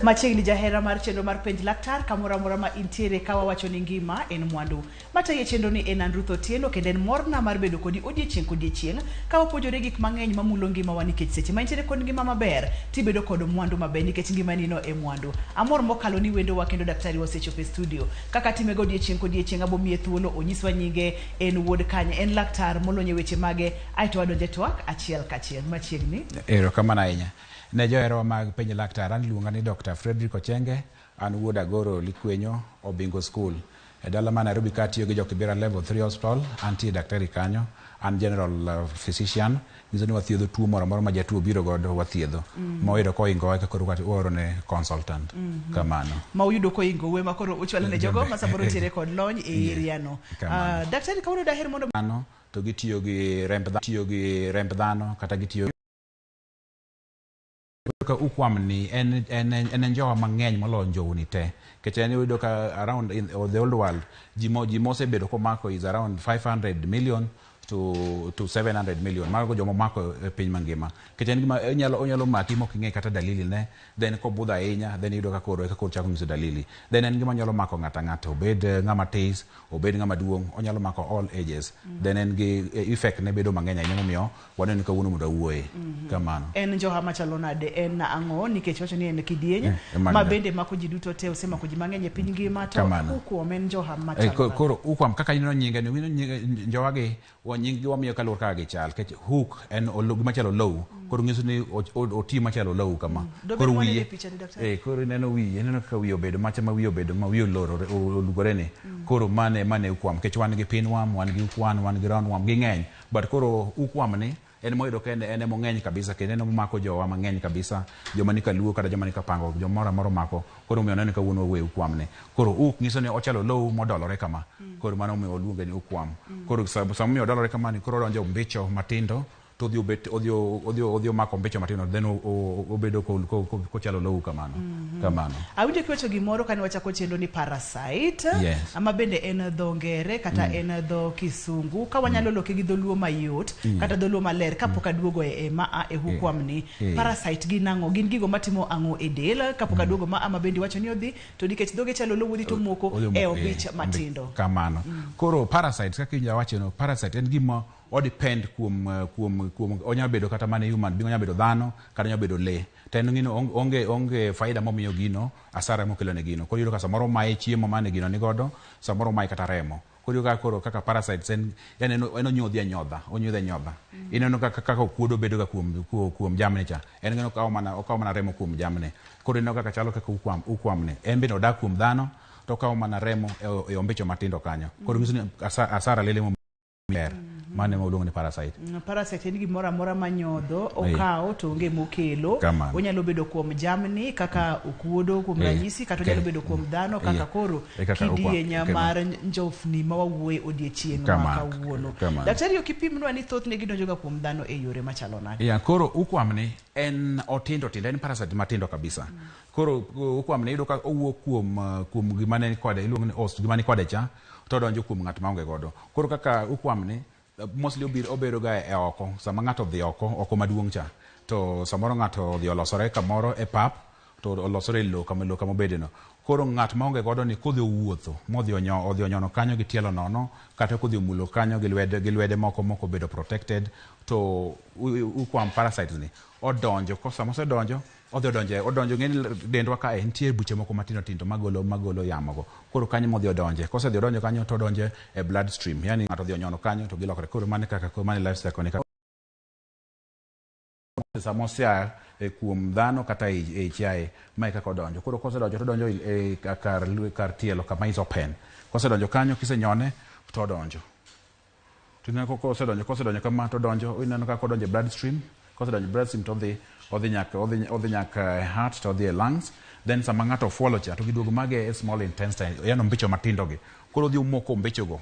Machiegni jahera mar chenro mar Penj Laktar kamoro amora ma intiere ka wawacho ni ngima en mwandu. Matayi e chenro ni en an Ruth Otieno kendo en morna mar bedo kodi odiechieng' kodiechieng' ka wapuonjore gik mang'eny mamulo ngimawa nikech seche ma intiere kod ngima maber tibedo kod mwandu maber nikech ngimani no e mwandu. Amor mokalo ni wendowa kendo daktari wa osechopo e studio. Kaka atimega odiechieng' kodiechieng' abomiye thuolo onyiswa nyinge, en wuod kanye, en laktar molony e weche mage aeto wadonje twak achiel kachiel. Machiegni. Erokamano ahinya. Ne joherawa mag Penj Laktar, an iluonga ni Dr. Frederick Ochenge, an wuod Agoro Likwenyo, Obingo School. E dala ma Nairobi ka atiyo gi jo Kibera Level 3 Hospital, antie daktari kanyo, an general physician, nyiso ni wathiedho tuo moro amora ma jatuo obiro godo wathiedho. Ma oyudo kohingowa eka koro waoro ne consultant. Kamano. Ma uyudo kohingo ema koro uchwalo ne jogo ma samoro nitiere kod lony e area no. Kamano. Daktari kawuono daher mondo Dhano to gitiyo gi remb dhano, tiyo gi remb dhano kata gitiyo ka hookworm ni en en en njowa mang'eny moloyo njowni te. Nikech en iyudo ka around in the old world ji mo ji mosebedo komako is around 500 million to 700 million. Mago joma omako e piny mangima. Nikech en gima onyalo onyalo maki mok ing'e kata dalili ne, then kobudho ahinya then iyudo ka koro eka koro chako nyiso dalili. Then en gima nyalo mako ng'ato ang'ata, obed ng'ama tis, obed ng'ama duong', onyalo mako all ages. Then en gi effect ne bedo mang'eny ahinya momiyo waneno ni kawuono mondo awuoye. Kamano. En njoha machalo nade? En ang'o? Nikech wacho ni en kidieny ma bende mako ji duto te, osemako ji mang'eny e piny ngima to hookworm en njoha machalo nade? Koro hookworm kaka ineno nyinge ni, ineno nyinge njoha gi, nying gi wamiyo kaluwore kaka gichal. Nikech hook en gima chalo olou. Koro nyiso ni oti machalo olou kama. Koro wiye, koro ineno wiye, ineno kaka wiye obedo, macha ma wiye obedo, ma wiye olorore, olugore ni. Koro mane, mane hookworm. Nikech wan gi pinworm, wan gi hookworm, wan gi roundworm, ging'eny. But koro hookworm ni en moyudo ka en emong'eny kabisa kendo en emomako jowa mang'eny kabisa, joma ni kaluo kata joma ni kapango, jomoro amora omako. Koro omiyo aneno ni kawuono wawuoyo e hookworm ni. Koro hook nyiso ni ochalo olou modolore kama. Koro mano omiyo waluonge ni hookworm. Koro sama omiyo odolore kama ni koro odonjo e ombicho matindo to odhi obet odhi odhi odhi omako ombicho matindo then obedo kochalo olou kamano. Kamano. Awinjo kiwacho gimoro kane wachako chenro ni parasite. Yes. Ma bende en dho ngere kata en dho kisungu. Ka wanyalo loke gi dholuo mayot kata dholuo maler kapok aduogo e ma a e hookworm ni. Parasite gin ang'o? Gin gigo matimo ang'o e del? Kapok aduogo ma a ma bende iwacho ni odhi to nikech dhoge chalo olou odhi to moko e ombich matindo. Kamano. Koro parasites kaka iwinjo awacho no, parasite en gima o depend kuom kuom kuom onyalo bedo kata mana human being, onyalo bedo dhano kata onyalo bedo lee. To en gino onge onge faida momiyo gino, asara mokelo ne gino. Koro iyudo ka samoro omaye chiemo mane gino nigodo, samoro omaye kata remo. Koro iyudo ka koro kaka parasites en en en onyodhi anyodha, onyodhi anyodha. Ineno kaka kaka okuodo bedo ga kuom kuom jamni cha. En gino okawo mana okawo mana remo kuom jamni. Koro ineno kaka chalo kaka hookworm hookworm ni. En bende odak kuom dhano to okawo mana remo e ombicho matindo kanyo. Koro nyiso ni asara lele mo ber. Mano ema waluongo ni parasite. Parasite en gimoro amora manyodho, okawo to onge mokelo. Kamano. Onyalo bedo kuom jamni kaka okuodo kuom ranyisi, kata onyalo bedo kuom dhano kaka koro Kaka kidieny mar njofni ma wawuoye odiechieng' ma kawuono. Daktari ok ipimnwa ni thothne gidonjo ga kuom dhano e yore machalo nade? Yeah, koro hookworm ni en otindo tindo, en parasite matindo kabisa. Koro hookworm ni iyudo ka owuok kuom kuom gima ne kode, iluongo ni host, gima ni kode cha, to odonjo kuom ng'at maonge godo. Koro kaka hookworm ni mostly obiro obedo ga e oko, sama ng'ato odhi oko, oko maduong' cha, to samoro ng'ato odhi olosore kamoro e pap, to olosore e lowo kama lowo kama obede no. Koro ng'at maonge godo ni kodhi owuotho, modhi onyo odhi onyono kanyo gi tielo nono, kata kodhi omulo kanyo gi lwede gi lwede moko mok obedo protected, to hookworm parasites ni odonjo, ko sama osedonjo, odhi odonjo e odonjo ng'eni dendwa kae nitie buche moko matindo tindo magolo magolo yamo go. Koro kanyo modhi odonje. Kosedhi odonjo kanyo to odonjo e blood stream. Yani ng'ato odhi onyono kanyo to gilokore. Koro mano e kaka koro mano e life cycle ne sama osea e kuom dhano kata e chiaye, ma e kaka odonjo. Koro kosedonjo to odonjo e kar kar tielo kama is open. Kosedonjo kanyo kisenyone to odonjo. To ineno kosedonjo kosedonjo kama to odonjo, ineno kaka odonjo e blood stream. Kosedonjo e blood stream to odhi odhi nyaka odhi odhi nyaka e heart to odhi e lungs. Then sama ng'ato ofuolo cha to giduogo mage e small intestine, yani ombicho matindo gi. Koro odhi omoko ombicho go.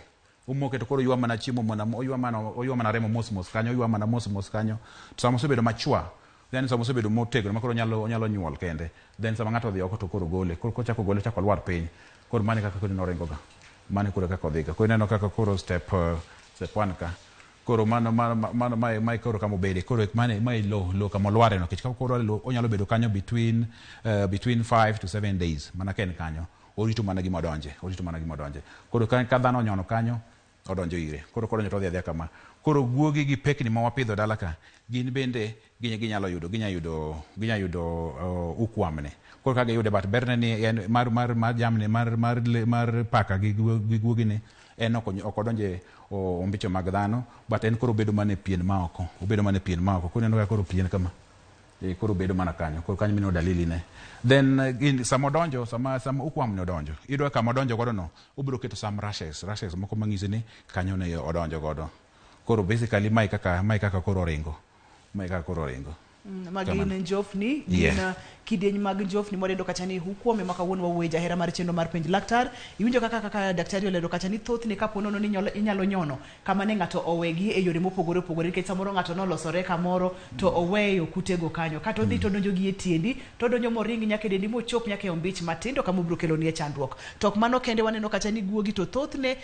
Omoke to koro oywa mana chiemo mana oywa mana oywa mana remo mos mos kanyo, oywa mana mos mos kanyo. To sama osebedo machwa, then sama osebedo motegno ma koro onyalo onyalo nyuol kende. Then sama ng'ato odhi oko to koro gole. Koro kochako gole ochako olwar piny. Koro mano e kaka koro oringo ga. Mano koro e kaka odhi ga. Koro ineno kaka koro step step one ka. Koro mano mano mano mae mae koro kama obede. Koro mane mae lo lo kama olware no nikech ka olware lo onyalo bedo kanyo between between 5 to 7 days mana ka en kanyo. Orito mana gima odonje, orito mana gima odonje. Koro ka, ka dhano onyono kanyo odonjo ire. Koro kodonjo to odhi adhiya kama. Koro guogi gi pekni ma wapidho dala ka gin bende ginyalo yudo ginya yudo ginya yudo ukwamne. Koro ka giyude but berne ni en mar mar mar jamni mar mar mar paka gi gi guogi ni en ok ok odonje ombicho mag dhano but en koro obedo mana e pien ma oko. Obedo mana e pien ma oko. Koro ineno ka koro pien kama. E, koro bedo mana kanyo. Koro kanyo mineno dalili ne. Then in, sama odonjo, sama sama ukwam ni odonjo. Iyudo kama odonjo godo no, obiro keto some rashes, rashes moko mang'isi ni kanyo ne odonjo godo. Koro basically mae kaka mae kaka koro oringo. Mae kaka koro oringo. Ma gin njofni, gin kidieny mag njofni mwadendo kacha ni hookworm ema kawuono wawuoye jahera mar chenro mar penj laktar. Iwinjo kaka kaka daktari olero kacha ni thothne kapo nono ni inyalo nyono kama ne ng'ato owegi e yore mopogore opogore nikech samoro ng'ato nolosore kamoro to oweyo kutego kanyo kata odhi to odonjo gi e tiendi to odonjo moring nyaka e dendi mochop nyaka e ombich matindo kama obiro keloni e chandruok. To ok mano kende waneno kacha ni guogi to thothne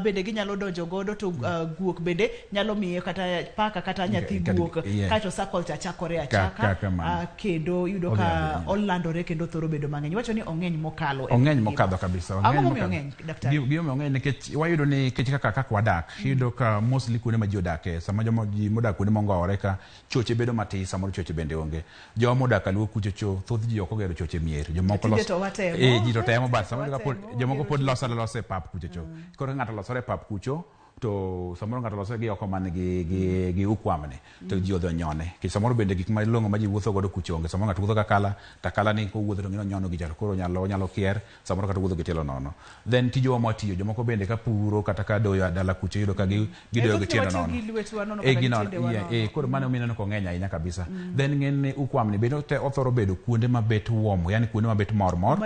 bende ginyalo donjo godo to guok bende nyalo miye kata paka kata nyathi guok kaeto circle cha chakore achaka kendo iyudo ka olandore kendo thoro bedo mang'eny. Iwacho ni ong'eny mokalo. Ong'eny mokadho kabisa. Ang'o momiyo ong'eny daktari? Gimomiyo ong'eny nikech wayudo ni nikech kaka kaka wadak iyudo ka mostly kuonde ma ji odake sama joma ji modak kuonde mongowore ka choche bedo matis samoro choche bende onge. Joma modak aluo kucho cho thoth ji ok ogero choche mier. Jomoko los ji to temo but samoro jomoko pod loso alosa e pap kucho cho. Koro ng'ato olosore e pap kucho to samoro ng'ato olosore gi oko man gi gi gi ukwamne to ji odhi onyone. Nikech samoro bende gik malong'o ma ji wuotho godo kucho onge. Samoro ng'ato wuotho gakala to akala ni kowuotho to ng'ino nyono gicha to koro onyalo onyalo kier samoro kata wuotho gi tielo nono. Then tijewa mwatiyo jomoko bende ka puro kata ka doyo dala kucho iyudo ka gidoyo gi tielo nono. E gi nono. Yeah, koro mano mineno kong'eny ahinya kabisa. Then ng'eny ukwamni bende othoro bedo kuonde mabet warm, yani kuonde mabet mor mor.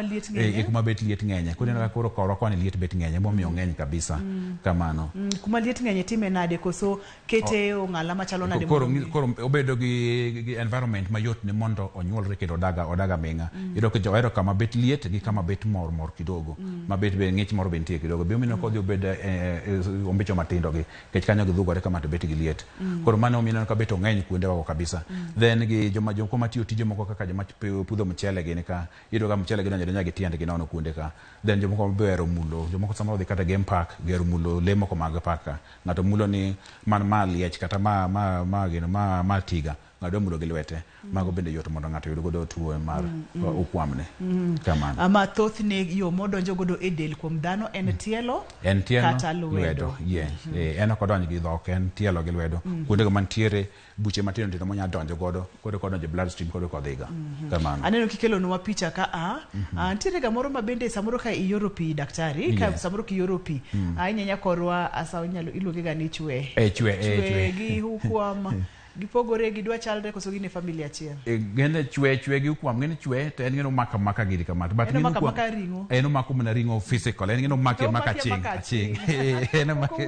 Kuma bet liet ng'enye. Koro ineno ka koro korwa koni liet bet ng'enye momiyo ong'eny kabisa. Kamano. Kuma liet ng'enye time nade koso kete ong'ala machalo nade? Koro koro obedo gi environment mayot ne mondo onyuolre kendo odaga odaga aming'a. Iyudo ka ohero kama bet liet gi kama bet mor mor kidogo. Ma bet be ng'ich moro be nitie kidogo. Be omiyo kodhi obed ombicho matindo gi nikech kanyo gidhugore kama to bet gi liet. Koro mano omiyo ineno ka bet ong'eny kuonde wago kabisa. Then gi joma joko matiyo tije moko kaka joma pudho mchele gini ka iyudo ka mchele gidonjo adonja gi tiendgi nono kuonde ka. Then jomoko be ohero mulo jomoko samoro dhi kata game park gihero mulo lee moko mag park ka. Ng'ato mulo ni man ma liech kata ma ma ma gino ma ma tiga ng'ato dwa mulo gi lwete. Mago bende yot mondo ng'ato oyud godo tuo mar ukwamne. Kamano. Ma thothne yo modonjo godo e del kuom dhano en tielo En tielo kata lwedo. Yes. En ok odonj gi dhok, en tielo gi lwedo. Kuondego mantiere buche matindo tindo monya donjo godo, koro kodonjo e bloodstream koro kodhiga. Kamano. Aneno kikelonwa picha ka a nitiere ga moro ma bende samoro ka ioro pi daktari ka samoro kioro pi ahinya korwa asa inyalo iluonge ga ni chwe. E chwe, e chwe. Gi hookworm gipogore gidwa chalre koso gin e family achiel. Ng'ene chwe chwe gi ukwam ng'ene chwe to en ng'ene omako amaka gini kama but en omako amaka ring'o en omako mana ring'o physical en ng'ene omake amaka aching aching en omake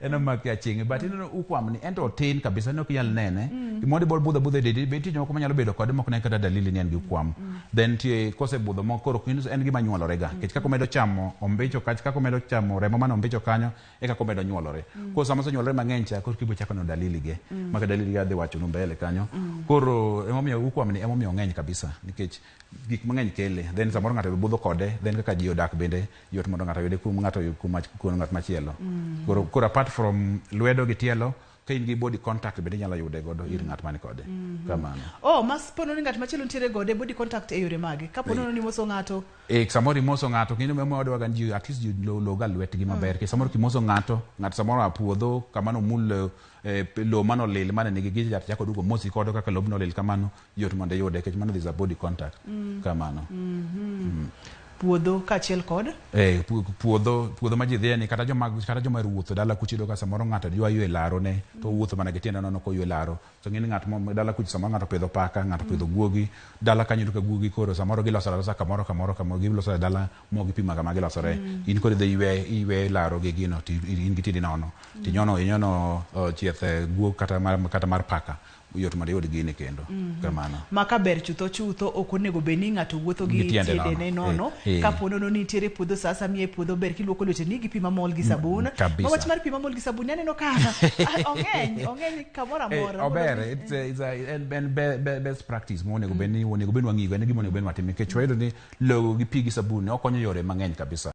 en omake aching but ineno ukwam ni en to otin kabisa ne ok inyal nene gimoro dibol budho budho e dendi be nitie jomoko manyalo bedo kode mok ne kata dalili ni en gi ukwam then nitie kosebudho moko koro en gima nyuolore ga nikech kaka omedo chamo ombicho kaka omedo chamo remo mane ombicho kanyo e kaka omedo nyuolore. Koro sama osenyuolore mang'eny cha koro kibo chako neno dalili ge. Maka dalili ge adhi wacho nu mbele kanyo. Koro emomiyo ukwam ni emomiyo ong'eny kabisa nikech gik mang'eny kele. Then samoro ng'ato be budho kode then kaka ji odak bende yot mondo ng'ato oyude kuom ng'ato kuom ng'at machielo. Koro apart from lwedo gi tielo ka in gi body contact bende inyalo yude godo ir ng'at man kode. Kamano. Oh, mas pono ni ng'at machielo nitiere gode body contact e yore mage? Kapo nono ni moso ng'ato E, samoro imoso ng'ato kendo ema wadwa ni ji at least ji loga lwetgi maber. Nikech samoro kimoso ng'ato, ng'ato samoro a puodho kama nomul lowo mane olil mane nigi gicha to chako oduogo omosi kodo kaka lobno olil kamano, yot mondo iyude nikech mano is a body contact. Kamano. Puodho kaachiel kod? Eh, puodho, puodho ma ji dhiye ni kata joma kata joma ohero wuotho dala kucho iyudo ka samoro ng'ato ywa ywe laro ne to owuotho mana gi tiende nono koywe laro. To ng'eni ng'at mo dala kucho samoro ng'ato opidho paka, ng'ato opidho guogi, dala kanyo iyudo ka guogi koro samoro gilosore alosa kamoro kamoro kamoro gilosore dala mok gipimo kama gilosore. In koro idhi iywe iywe laro gi gino to in gi tiendi nono. Tinyono inyono chieth guok kata mar kata mar paka. yot mondo iyud gini kendo. Kamano. Ma ka ber chutho chutho ok onego bed ni ng'ato wuotho gi Gi tiende tiendene nono. nono. Eh. Kapo nono ni nitiere puodho sa asaya miye puodho ber kiluoko lweteni gi pi mamol gi sabun. Kabisa. Ma wach mar pi mamol gi sabun ni aneno ka ong'eny ong'eny kamoro amora. Ober, it's a, en best practice monego bed ni onego bed ni wang'igo, en gima onego bed ni watimo nikech wayudo ni logo gi pi gi sabun okonyo yore mang'eny kabisa.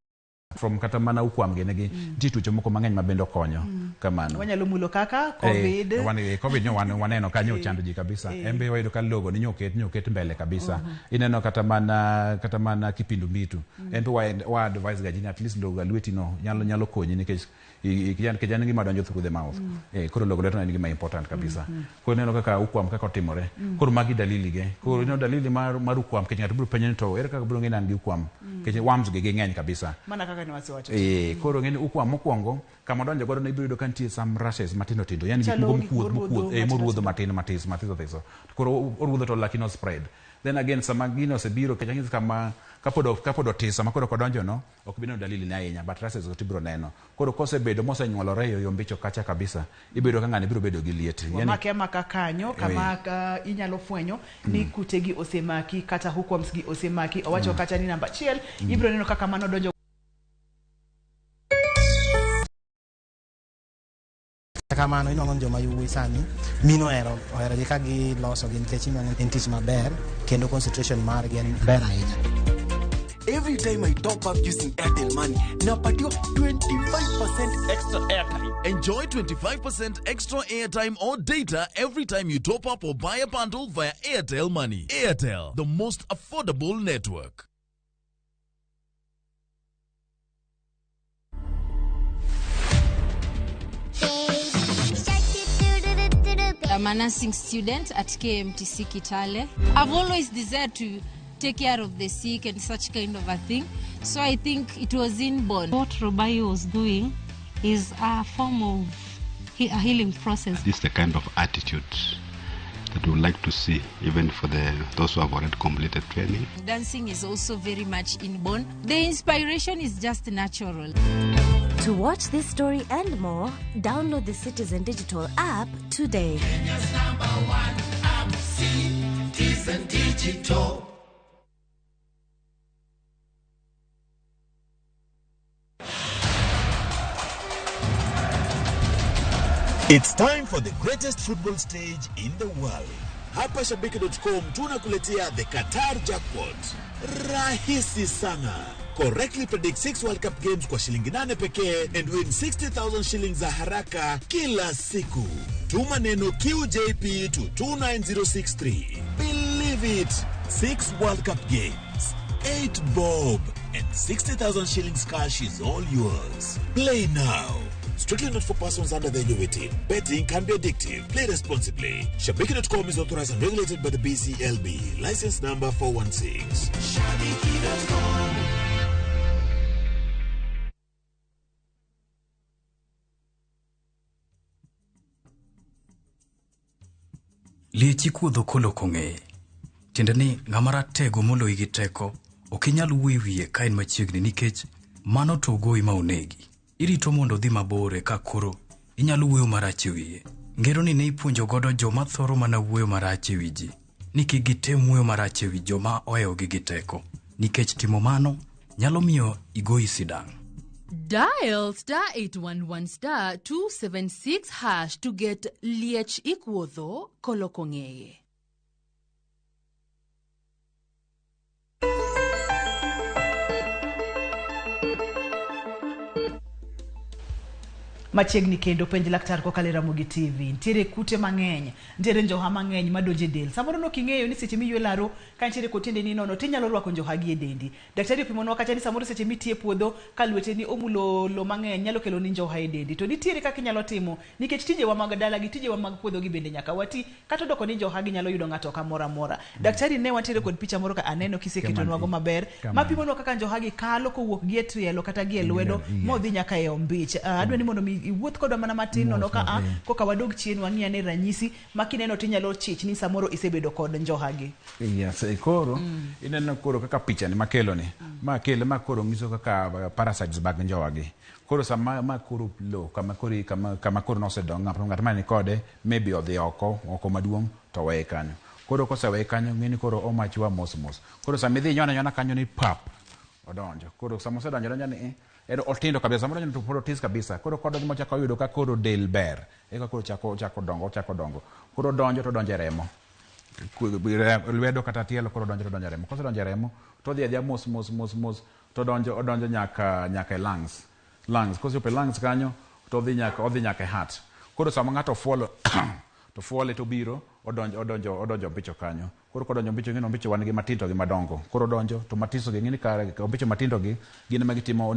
From kata mana ukwam gini gi, nitie tuoche moko mang'eny ma bende okonyo. Kamano. Wanyalo mulo kaka COVID. COVID nyo waneno ka nyo ochando ji kabisa. En be wayudo ka logo ni nyo oket mbele kabisa. Ineno kata mana kipindupindu. En be wa advise ga ji ni at least logo ga lweti no nyalo konyi nikech nikech en gima donjo through the mouth. Koro logo lweto en gima important kabisa. Koro ineno kaka ukwam kaka otimore. Koro magi dalili ge. Koro ineno dalili mar ukwam nikech ng'ato biro penjo ni to ere kaka biro ng'e ni an gi ukwam. Nikech worms gi ng'eny kabisa. Mana kaka ne wasewacho. Koro ng'eni ukwam mokwongo kama odonjo godo no ibiro yudo ka nitie some rashes matindo tindo, yani gik Chalo moko gik mokuoth moruodho mokuoth matindo moruodho tindo. Matin matis mathiso thiso. Koro oruodho to lakini o spread. Then again sama gino osebiro kech ang'isi kama kapod otis sama koro kodonjo no ok bi neno dalili ne ahinya, but rashes go tibiro neno. Koro kosebedo mosenyuolore e yo mbicho kacha kabisa, ibedo ka ng'ani biro bedo gi liet. Yani, Wamake amaka kanyo kama ka inyalo fwenyo ni kutegi osemaki kata hookworms gi osemaki. Owacho kacha ni namba achiel ibiro neno kaka mano donjo. Kata kamano inwang'o ni joma yawuoyi sani mine ohero gi ka giloso gi nikech inwang'o en tich maber kendo concentration margi en ber ahinya. Every time I top up using Airtel Money, napatiwa 25% extra airtime. Enjoy 25% extra airtime or data every time you top up or buy a bundle via Airtel Money. Airtel, the most affordable network. I'm a nursing student at KMTC Kitale. I've always desired to take care of the sick and such kind of a thing. So I think it was inborn. What Robayo was doing is a form of a healing process. This is the kind of attitude that we would like to see, even for those who have already completed training. Dancing is also very much inborn. The inspiration is just natural. To watch this story and more, download the Citizen Digital app today. Kenya's number one app, Citizen Digital. It's time for the greatest football stage in the world. Hapa Shabiki.com tunakuletea the Qatar Jackpot. Rahisi sana. Correctly predict 6 World Cup games kwa shilingi 8 pekee and win 60,000 shillings za haraka kila siku. Tuma neno QJP to 29063. Believe it. 6 World Cup games, 8 bob and 60,000 shillings cash is all yours. Play now. Strictly not for persons under the age of 18. Betting can be addictive. Play responsibly. Shabiki.com is authorized and regulated by the BCLB. License number 416. Shabiki.com. Liech ikuodho koloko ng'eye. Tiende ni ng'ama ratego moloyi gi teko ok inyal wuoyo e wiye ka en machiegni nikech mano to ogoyi ma onegi. Irito mondo odhi mabor eka koro inyalo wuoyo marach e wiye. Ngero ni ne ipuonjo godo joma thoro mana wuoyo marach e wi ji ni kik gitem wuoyo marach e wi joma ohewogi gi teko nikech timo mano nyalo miyo igoyi sidang'. Dial *811*276# to get Liech Ikuodho Koloko Ng'eye. Machiegni kendo penj laktar kokalo e Ramogi TV. Nitiere kute mang'eny, nitiere njoha mang'eny madonjo e del. Samoro nok ing'eyo ni seche miywe laro ka nitiere kod tiendeni nono tinyalo rwako njoha gi e dendi. Daktari opimonwa kacha ni samoro seche mitie puodho ka lweteni omulo lo mang'eny nyalo kelo ni njoha e dendi. To nitiere kaka inyalo timo nikech tijewa mag dala gi tijewa mag puodho gi bende nyaka wati kata odoko ni njoha gi nyalo yudo ng'ato kamoro amora. Daktari, ne wantiere kod picha moro ka aneno kiseketonwago maber mapimonwa kaka njoha gi kalo kowuok gi e tielo kata gi e lwedo modhi nyaka e ombich. Adwa ni mondo mi iwuoth kodwa mana matin nono ka a koka wadog chien wang'i ane ranyisi ma kineno tinyalo chich ni samoro isebedo kod njoha gi. Yes, koro ineno koro kaka picha ni makelo ni ma kele ma koro nyiso kaka parasites mag njoha gi. Koro sama ma koro lo kama koro kama koro nosedong ng'at ma ni kode maybe odhi oko oko maduong' to weye kanyo. Koro koseweye kanyo ng'eni koro omachua mos mos. Koro sama idhi nyona nyona kanyo ni pap odonjo. Koro sama osedonjo donjo ni en otindo kabisa, sama odonjo to pod otis kabisa. Koro kodonjo mochako oyudo ka koro del ber, eka koro chako dongo, ochako dongo. Koro donjo to donjo e remo. Lwedo kata tielo koro donjo to donjo e remo. Kosedonjo e remo to odhi adhiya mos mos mos mos to donjo odonjo nyaka e lungs. Lungs kosechopo e lungs kanyo to odhi nyaka e heart. Koro sama ng'ato ofuolo to fuole to biro odonjo ombicho kanyo. Koro kodonjo ombicho ng'eni ombicho wan gi matindo gi madongo. Koro donjo to matiso gi ng'eni kare ombicho matindo gi gin ema gitimo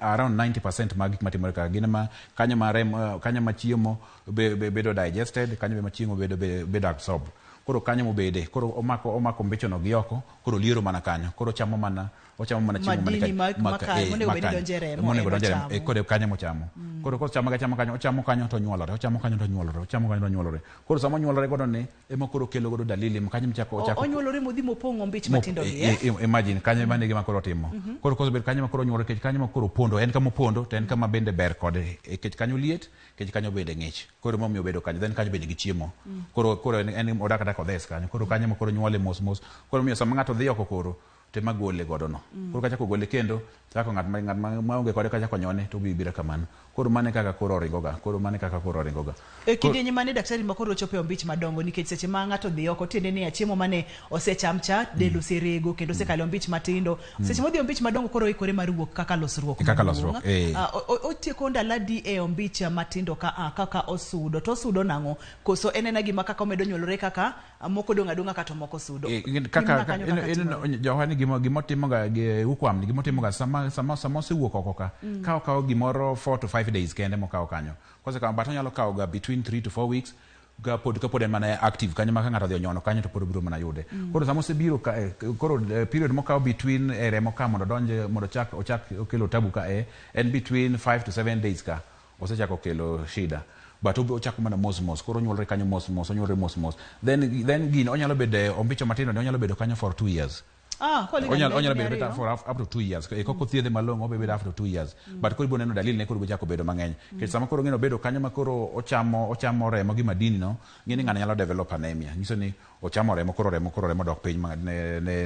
around 90% mag gik matimore ka. Gin ema kanyo ma remo, kanyo ma chiemo bedo digested, kanyo be ma chiemo bedo absorbed. Koro kanyo mobede, koro omako ombicho no gi oko, koro liero mana kanyo. Koro ochamo mana chiemo madini monego bed ni donjo e remo, monego donjo e remo, koro kanyo mochamo. Koro kochamo ga kanyo, ochamo kanyo to nyuolore, ochamo kanyo to nyuolore, ochamo kanyo to nyuolore. Koro sama onyuolore godo ni ema koro kelo godo dalili ma kanyo michako ochako onyuolore modhi mopong'o ombich matindo gi. Imagine kanyo mane gima koro timo. Koro kosebet kanyo ma koro onyuolore kech kanyo ma koro pondo, en kama opondo to en kama bende ber kode, kech kanyo liet, kech kanyo bende ng'ich. Koro momiyo obedo kanyo, then kanyo bende gi chiemo. Koro en odak adak odhes kanyo. Koro kanyo ma koro nyuole mos mos. Koro miyo sama ng'ato dhi oko koro te magole godo no. Koro kachako gole kendo, chako ng'at ma onge kode kachako nyone to obiro biro kamano. Koro mane kaka koro oringoga. Koro mane kaka koro oringoga. E kidienye mane daktari ma koro ochopo e ombich madongo nikech seche ma ng'ato dhi oko tiende ni chiemo mane osecham cha del oserego kendo osekalo ombich matindo. Seche modhi ombich madongo koro oikore mar wuok kaka losruok. Kaka losruok. Otieko ndalo adi e ombich matindo ka kaka osudo to osudo nang'o? Koso en ena gima kaka omedo nyuolore kaka moko dong' adong'a kata moko sudo. Kaka johani gimotimo ga ukwamni gimotimo ga sama osewuok oko ka ka okawo gimoro 4 to 5 days kende mokawo kanyo. Kosekawo but onyalo kawo ga between 3 to 4 weeks ka pod en mana active kanyo ma ka ng'ato odhi onyono kanyo to pod obiro mana yude. Koro sama osebiro ka koro period mokawo between e remo ka mondo odonj mondo ochak okelo tabu ka en between 5 to 7 days ka osechako kelo shida. But ochako mana mos mos, koro onyuolore kanyo mos mos, onyuolore mos mos. Then gino onyalo bedo ombicho matindo ne onyalo bedo kanyo for 2 years. Onyalo bedo better for up to 2 years. Koko thiedhe malong'o obedo after 2 years. But koro ibiro neno dalili ne koro chako bedo mang'eny. Nikech sama koro ng'eno bedo kanyo ma koro ochamo remo gi madini no, ng'eni ng'ano nyalo develop anemia. Nyiso ni ochamo remo koro remo dok piny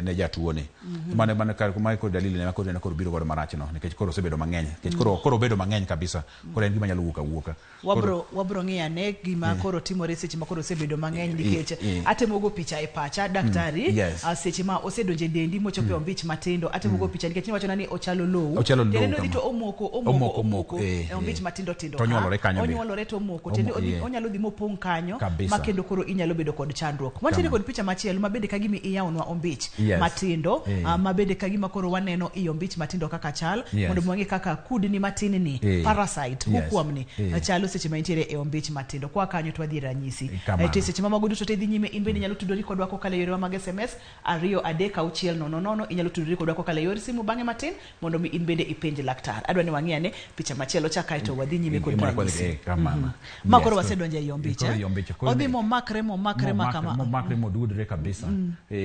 ne jatuo ni. Mane koro dalili ne ma koro koro biro godo marach no nikech koro osebedo mang'eny. Nikech koro bedo mang'eny kabisa. Koro en gima nyalo wuok awuoka. Wabro ng'iyo ane gima koro timore seche ma koro osebedo mang'eny nikech atemo go picha e pacha daktari seche ma osedonjo e dendi mochopo e ombich matindo atemo go picha nikech niwacho na ni ochalo lowo. Tiende ni to omoko e ombich matindo tindo. To onyuolore kanyo. Onyuolore to omoko. Tiende onyalo dhi mopong' kanyo ma kendo koro inyalo bedo kod chandruok. Wantiere kod picha machielo ma bende kagima iyawonwa ombich matindo ma bende kagima koro waneno i ombich matindo kaka chal mondo wang'e kaka kudni matin ni parasite hookworm ni chalo seche ma intiere e ombich matindo. Kwa kanyo to wadhi ranyisi. To seche ma mago duto te dhi nyime in bende inyalo tudori kodwa kokalo e yorewa mag SMS 2 3 6 0 0. Inyalo tudori kodwa kokalo e yor simu bang'e matin mondo mi in bende ipenj laktar. Adwa ni wang'i ane picha machielo cha kaeto wadhi nyime kod ranyisi. Ma koro wasedonjo e ombich. Odhi momakre makama. Momakre modudre kabisa.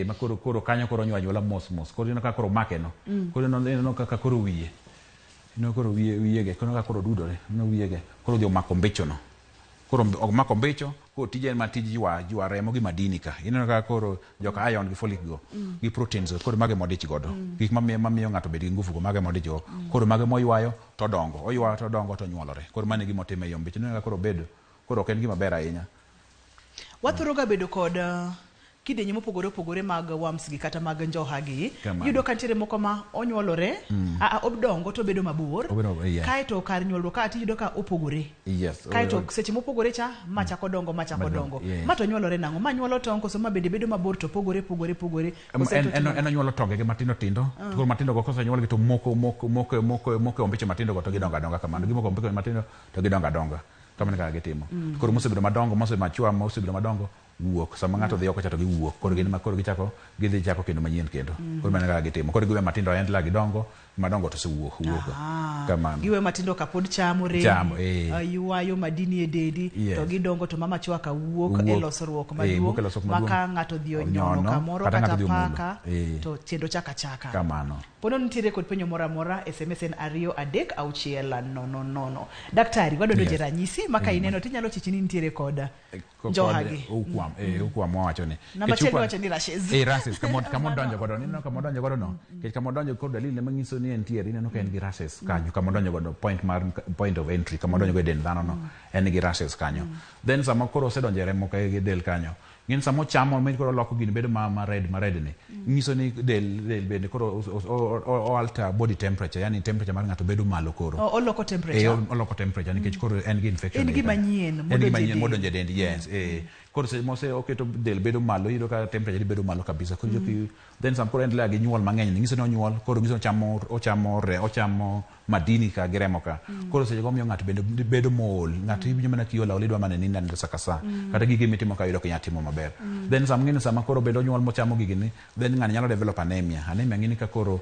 Ma koro kanyo koro onyuola mos mos. Koro ineno kaka koro make no. Koro ineno kaka koro wiye. Ineno koro wiyege, koro kaka koro dudore, ineno wiyege. Koro odhi omako ombicho no. Koro omako ombicho, koro tije en matij ywa remo gi madini ka. Ineno kaka koro joka iron gi folic go, gi proteins go, koro mage modich godo. Gik mamiyo ng'ato bed gi nguvu go, mage modich go. Koro mage moywayo to dongo, oywayo to dongo to nyuolore. Koro mano e gima otimo ei ombicho. Ineno kaka koro obedo, koro ok en gima ber ahinya. Wathoro ga bedo kod kidienje mopogore opogore mag worms gi kata mag njoha gi. Iyudo ka nitiere moko ma onyuolore, odongo to obedo mabor. Kaeto kar nyuolruok ka tiyudo ka opogore. Kaeto seche mopogore cha ma chako dongo ma chako dongo. Ma to nyuolore nang'o? Ma nyuolo tong' koso ma bende bedo mabor to pogore pogore pogore. En onyuolo tonge gi matindo tindo. To koro matindo go kosenyuolgi to moko ombicho matindo go to gidongo adonga kamano. Gimoko ombicho matindo to gidongo adonga. Kamano kaka gitimo. Koro mosebedo madongo, mosebedo machwa, mosebedo madongo Wuok sama ng'ato dhi oko cha to giwuok koro gin ma koro gichako gidhi chako kendo manyien kendo koro mano e kaka gitimo koro giwe matindo endla gidongo madongo to osewuok wuok kamano Giwe matindo kapod chamo rembi, Chamo, eh. Yuayo madini e dendi to gidongo to mama chwaka wuok e Wuok. losruok Eh, wuok maduong' e losruok ma maduong'. ka ng'ato odhi onyono Onyono, kamoro kata kata ng'ato odhi omulo. paka to kendo chaka chaka. Kamano. Pono nitiere kod penjo moro amora, SMS en 2 3 6 0 0. Daktari, wadwa donjo e ranyisi ma ka ineno tinyalo chichi ni nitiere kod njoha gi. Hookworm, hookworm wawacho ni. Namba Nikech achiel hookworm- iwacho ni rashes. Rashes, kama odonjo godo, ineno kama odonjo godo no. Nikech kama odonjo kod dalili manyiso ni entiere, ineno ka en gi rashes kanyo, kama odonjo godo point mar point of entry, kama odonjo go e dend dhano no, en gi rashes kanyo. Then sama koro osedonjo e remo ka e del kanyo, ng'eni sama ochamo mi koro oloko gini bedo ma red ma red ni, nyiso ni del bende koro o alter body temperature, yani temperature mar ng'ato bedo malo koro. Oloko temperature. Oloko temperature nikech koro en gi infection. En e gima kanyo. nyien En modonjo gima e nyien del. modonjo e dend, yes. Koro seche mose oketo del bedo malo, iyudo ka temperature ni bedo malo kabisa. Koro then sam koro endelea gi nyuol mang'eny, nyiso ni onyuol, koro nyiso ni ochamo madini ka gi remo ka. Koro seche go miyo ng'ato bende bedo mool. Ng'ato iwinjo mana kiol aola idwa mana nindo anindo sa ka sa. Kata gige mitimo ka yudo ok inyal timo maber. Then sam ng'eni sama koro bende onyuol mochamo gigini, then ng'ani nyalo develop anemia. Anemia ng'eni ka koro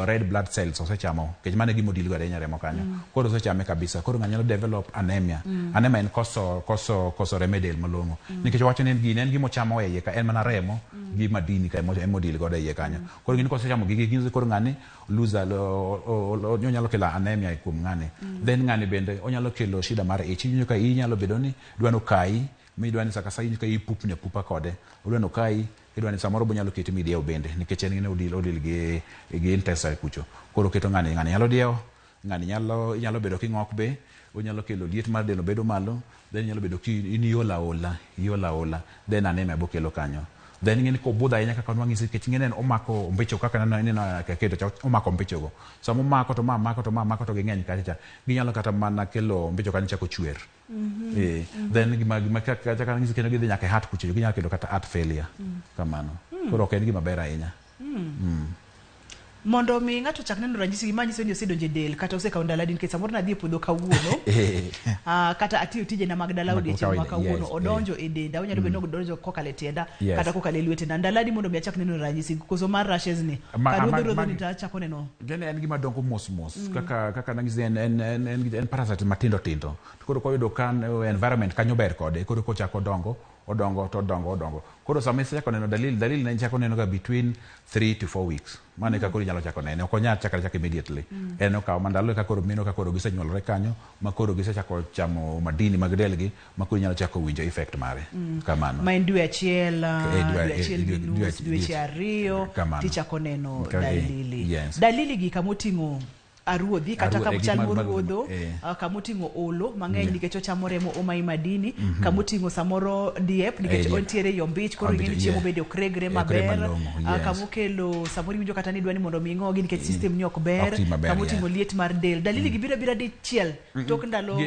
red blood cells osechamo, nikech mano e gima odil godo ahinya remo kanyo. Koro osechame kabisa. Koro ng'ani nyalo develop anemia. Anemia en koso remo e del malong'o. Nikech wacho ni gini en gima ochamo e iye ka en mana remo gi madini ka ema odil godo e iye kanyo. Koro gini kosechamo gigi nyiso koro ng'ani lose onyalo kelo anemia kuom ng'ani. Then ng'ani bende onyalo kelo shida mar ich. Iwinjo ka iyi nyalo bedo ni dwa nokayi, midwa ni saka sa iwinjo ka iyi pupni apupa kode. Odwa nokayi, idwa ni samoro bonyalo keti midiewo bende nikech en odil gi intestine kucho. Koro keto ng'ani ng'ani nyalo diewo, ng'ani nyalo inyalo bedo king'ok be, onyalo kelo liet mar del bedo malo, then inyalo bedo ki in iol aola, iol aola, then anemia bokelo kanyo. Then ing'eni kobudho ahinya kaka nwang'isi nikech ing'eni en omako ombicho kaka ineno aketo cha omako ombicho go. Sama omako to ma mako to ma mako to ging'eny kacha cha, ginyalo kata mana kelo ombicho kanyo chako chwer. Then gima kaka ng'isi kendo gidhi nyaka e heart kucho, ginyalo kelo kata heart failure. Kamano. Koro ok en gima ber ahinya. Mondo mi ng'ato ochak neno ranyisi gi manyiso ni osedonjo e del kata osekawo ndalo adi nikech samoro nadhi e puodho kawuono kata atiyo tijena mag dala Mag odiechieng' ma kawaida, kawuono odonjo e denda onyalo bedo ni odonjo kokalo e tienda kata kokalo e lwetena ndalo adi mondo mi achak neno ranyisi koso mar rashes ni karuodho ruodho ni to achako neno Gini en gima dongo mos mos kaka nang'isi en parasite matindo tindo. To koro koyudo ka environment kanyo ber kode, koro kochako dongo, odongo to odongo odongo. Koro sama isechako neno dalili, dalili ne ichako neno ga between 3 to 4 weeks. Mano e kaka koro inyalo chako nene. Ok onyal chakre achaka immediately. En okawo ma ndalo eka koro mineno ka koro gisenyuolore kanyo, ma koro gisechako chamo madini mag delgi, ma koro inyalo chako winjo effect mare. Kamano. Ma en dwe achiel dwe achiel gi nus dweche 2 Kamano. tichako neno dalili dalili gi kamoting'o aruodhi kata kama chal moruodho kamoting'o olo mang'eny nikech ochamo remo omayi madini kamoting'o samoro diep nikech Diep. ontiere ei ombich koro ing'e ni Ombich, chiemo bende ok regre Ok regre maber malong'o, kamokelo samoro iwinjo kata ni idwa ni mondo mi ing'ogi nikech system ni ok ber Ok ti maber, kamoting'o liet mar del dalili gi biro abira dichiel tok ndalo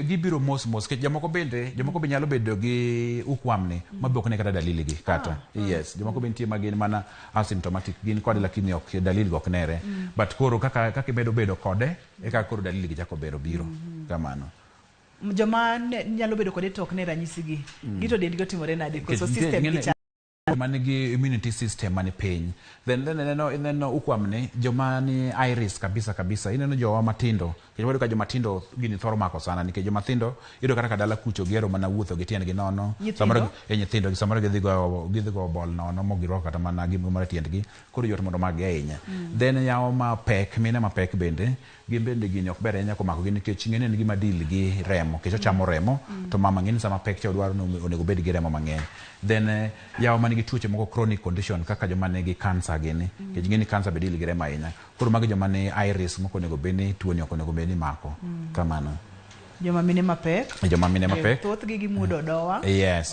Gibiro mos mos nikech jomoko be nyalo bedo gi hookworm ni ma be ok ne kata dalili gi kata yes jomoko be nitie ma gin mana asymptomatic gin kode lakini ok dalili go ok nere but koro kaka imedo bedo kode e kaka koro dalili gi chako bero biro kamano. Joma nyalo bedo kode to ok ne ranyisi gi gito dendgi otimore nade koso Nikech system gi chal joma nigi immunity system mani piny then ineno hookworm ni joma ni high risk kabisa kabisa ineno jowa matindo nikech wayudo ka joma tindo gini thoro mako sana nikech joma tindo iyudo kata ka dala kucho gihero mana wuotho gi tiendgi nono. Nyithindo? Samoro nyithindo samoro gidhi go bol nono mok girwako kata mana gimoro e tiendgi koro yot mondo omakgi ahinya. Then yawo mapek mine mapek bende gin bende gini ok ber ahinya komakogi nikech ing'eni en gima deal gi remo nikech ochamo remo to mama ng'eni sama pek cha odwaro ni onego obed gi remo mang'eny. Then yawo manigi tuoche moko chronic condition kaka joma nigi cancer gini nikech ing'eni cancer be deal gi remo ahinya koro magi joma ni high risk mok onego bed ni tuoni ok onego bed ni mako kamano. Joma mine mapek. Joma mine mapek. Thothgi gimuodo odowa.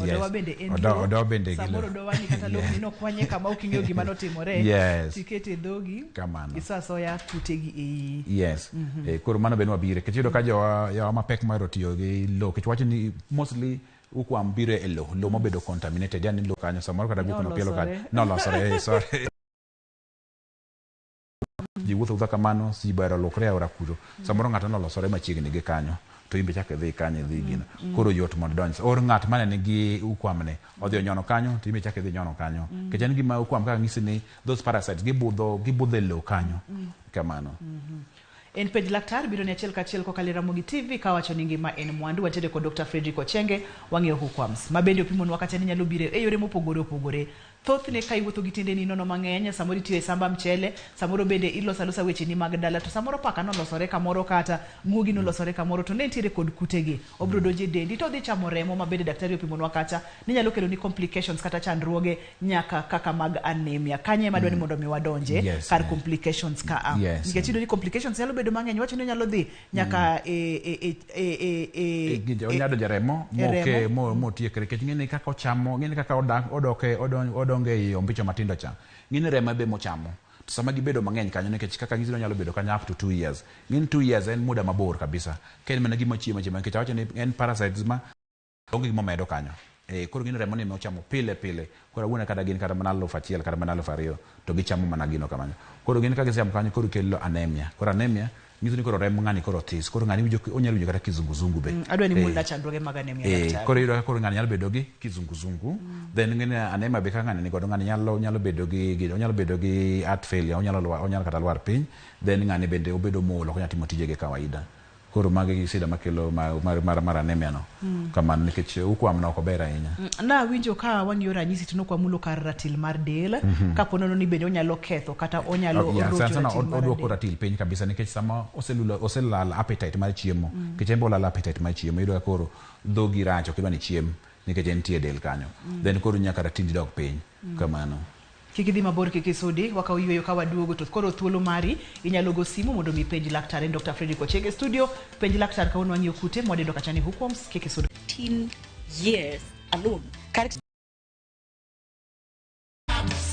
Odowa bende en lo. Odowa bende gi Samoro lo. odowa ni kata lopni nokwanye kama ok ing'eyo gima notimore. Tikete e dhogi. Kamano. Iso asoya kutegi e iyi. Yes. Koro mano be nwabire nikech iyudo ka jowa yawa mapek mohero tiyo gi lo nikech wacho ni mostly hookworm biro e lo lo mobedo contaminated yani lo kanyo samoro kata guok nopielo kanyo nolosore sorry ji wuotho wuotha kamano ji bohero lukre e aora kuro samoro ng'ato nolosore machiegni gi kanyo to in be ichako idhi kanyo idhi gino. Koro yot mondo idonj. Or ng'at mane nigi hookworm ni odhi onyono kanyo to in be ichako idhi inyono kanyo. Nikech en gima hookworm kaka ang'isi ni those parasites gibudho gibudho e lowo kanyo. Kamano. En penj laktar biro ni achiel kachiel kokalo e Ramogi TV kawacho ni ngima en mwandu. Wantiere kod Dr. Frederick Ochenge wang'iyo hookworms ma bende opimonwa kata ni nyalo biro e yore mopogore opogore. Thothne ka iwuotho gi tiendeni nono mang'eny, samoro itiyo e samba mchele, samoro bende iloso alosa wecheni mag dala, to samoro paka nolosore kamoro kata guogi nolosore kamoro to ne nitiere kod kutegi. Obiro donjo e dendi to odhi chamo remo ma bende daktari opimonwa kacha ni nyalo keloni complications kata chandruoge nyaka kaka mag anemia. Kanye ema adwa ni mondo mi wadonje kar complications ka a. Nikech iyudo ni complications nyalo bedo mang'eny, iwacho ni onyalo dhi nyaka e e e e e e Onyalo donjo e remo e moke remo. motiekre nikech ing'e ni kaka ochamo ing'e ni kaka odak odok e odongo ei ombicho matindo cha ing'e ni remo be mochamo to sama gibedo mang'eny kanyo nikech kaka ang'isi ni onyalo bedo kanyo up to 2 years ing'e ni 2 years en muda mabor kabisa ka en mana gima chiemo achiema nikech awacho ni en parasites ma onge gima omedo kanyo. Koro ing'e ni remo ni ema ochamo pile pile. Koro awuon kata gin kata mana 1000 kata mana 2000 to gichamo mana gino kamano. Koro gin ka gisechamo kanyo koro kelo anemia. Koro anemia nyiso ni koro remb ng'ani koro this. Koro ng'ani winjo onyalo winjo kata kizunguzungu be. Adwa ni mulna chandruoge mag anemia daktari. Koro iyudo ka koro ng'ani nyalo bedo gi kizunguzungu. Then ing'e ni anemia be ka ng'ani nigodo ng'ani nyalo nyalo bedo gi onyalo bedo gi heart failure onyalo lwar onyalo kata lwar piny. Then ng'ani bende obedo mool ok onyal timo tijege kawaida. Koro magi gi shida makelo mar, mar, mar anemia no. Kamano nikech hookworm no ok ober ahinya. Nawinjo ka wang'iyo ranyisi to nokwamulo kar ratil mar del. Kapo nono ni bende onyalo ketho kata onyalo Yeah, rocho sana sana ratil mar oduoko del. ratil piny kabisa nikech sama oselulo oselal appetite mar chiemo. Nikech en be olalo appetite mar chiemo iyudo ka koro dhogi rach ok idwa ni ichiem nikech entie e del kanyo. Then koro nyaka ratindi dog piny. Kamano. Kik idhi mabor kik isudi, wakaw yueyo ka waduogo to koro thuolo mari inyalo go simu mondo mi ipenj laktar. En Dr. Frederick Ochenge e studio. Penj laktar kawuono wang'iyo kute mwadendo kacha ni hookworms. Kik isud. 15 years alone.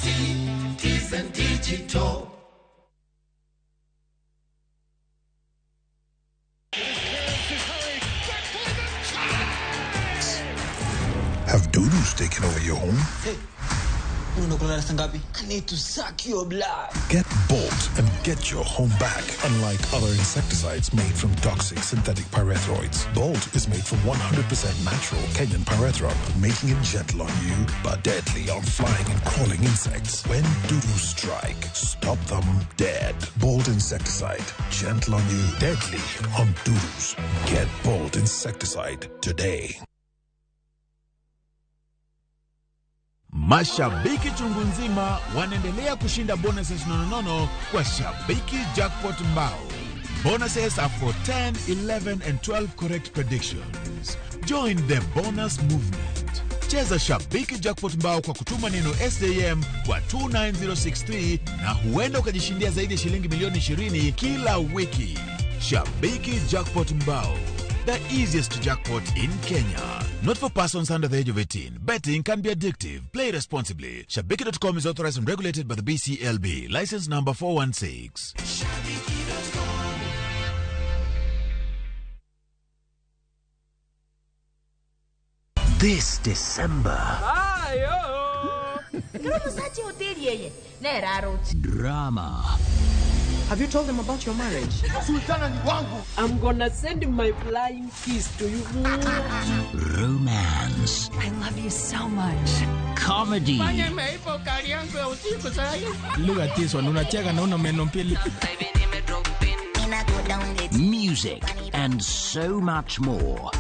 Citizen Digital. Have dudus taken over your home? Hey, unakula ngapi? I need to suck your blood. Get Bolt and get your home back. Unlike other insecticides made from toxic synthetic pyrethroids, Bolt is made from 100% natural Kenyan pyrethrum, making it gentle on you but deadly on flying and crawling insects. When dudus strike, stop them dead. Bolt insecticide, gentle on you, deadly on dudus. Get Bolt insecticide today. Mashabiki chungu nzima wanaendelea kushinda bonuses nononono kwa Shabiki Jackpot Mbao. Bonuses are for 10, 11 and 12 correct predictions. Join the bonus movement. Cheza Shabiki Jackpot Mbao kwa kutuma neno SJM kwa 29063 na huenda ukajishindia zaidi ya shilingi milioni 20 kila wiki. Shabiki Jackpot Mbao, the easiest jackpot in Kenya. Not for persons under the age of 18. Betting can be addictive. Play responsibly. Shabiki.com is authorized and regulated by the BCLB. License number 416. This December, Drama. Have you told them about your marriage? Sultana ni wangu. I'm gonna send my flying kiss to you. Romance. I love you so much. Comedy. Look at this one, unacheka na una meno mbili. Music and so much more.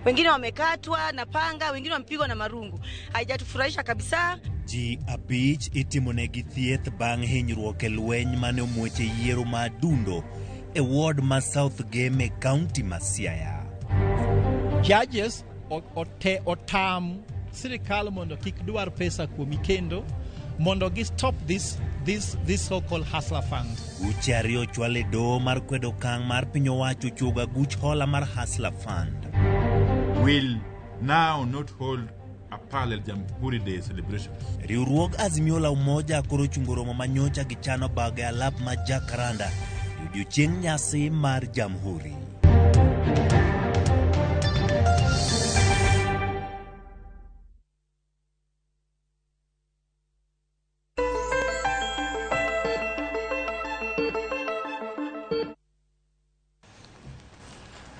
Wengine wamekatwa na panga, wengine wamepigwa na marungu. Haijatufurahisha kabisa. Ji 5 itimonegi thieth bang' hinyruok e lweny mane omuoch e yiero ma Adundo e ward ma South Gem e kaunti ma Siaya. Judges otam sirikal mondo kik dwar pesa kuomi kendo mondo gi stop this so called hustler fund. Buche ariyo ochwal e doho mar kwedo okang' mar piny owacho chuogo aguch hola mar Hustler Fund. Will now not hold a parallel Jamhuri Day celebration. Riwruog Azimio la Umoja koro ochungo romo manyocha gichano bago e alap ma Jacaranda e odiochieng' nyasi mar Jamhuri.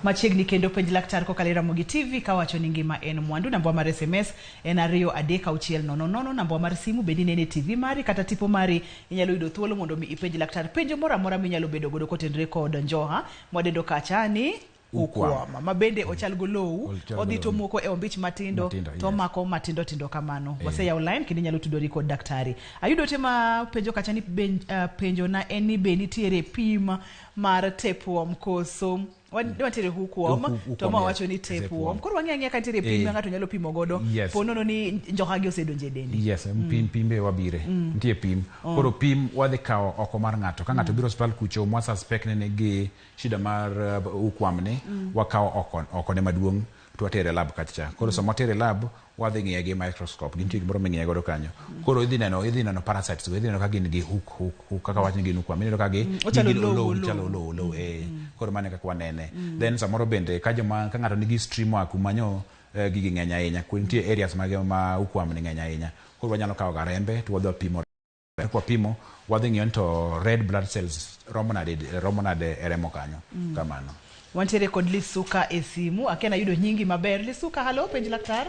Machiegni kendo penj laktar kokalo e Ramogi TV kawacho ni ngima en mwandu. Namba mar SMS en 23600. Namba mar simu bende inene e TV mari kata tipo mari, inyalo yudo thuolo mondo mi ipenj laktar penjo moro amora minyalo bedo godo kotenore kod njoha mwadendo kacha ni Ukwam. ukwama ma bende ochal golowu Ochal odhi to golowu. moko e ombich matindo Matindo, to yes. omako matindo tindo kamano. Eh. Waseyawo line kendo inyalo tudori kod daktari. Ayudo ote ma penjo kacha ni penjo na en ni be nitiere pim mar tapeworm koso wantiere hookworm to ma Hookworm, wacho yes. ni tapeworm. Tapeworm. Koro wang'e ang'eya ka nitiere pim Eh. ma ng'ato nyalo pimo godo Yes. po nono ni njoha gi osedonjo e dendi. Yes, pim pimbe wabire. Nitie pim. Koro pim wadhi kawo oko mar ng'ato. Ka ng'ato biro osiptal kucho mwa suspect ni nigi shida mar hookworm ni, wakawo oko ne maduong' to watere e lab kacha. Koro sama watere e lab, wadhi ng'iye gi microscope. Nitie gimoro ming'iye godo kanyo. Koro idhi neno parasites go, idhi neno ka gin gi hook hook hook kaka wach ni gin hookworm. Ineno ka gi Ochalo gin lowo, olow, lowo. gichalo olow, olow, eh. Koro mano e kaka wanene. Then samoro bende ka joma ka ng'ato nigi stream kuma nyo gigi ng'eny ahinya. Nitie areas mage ma hookworm ni ng'eny ahinya. Koro wanyalo kawo ga rembe to wadhi wapimo. Kwapimo wadhi ng'iyo ni to red blood cells romo nade e remo kanyo. Kamano. Wantiere kod Lisuka e simu. Akia nayudo nyingi maber. Lisuka, halo, penj laktar.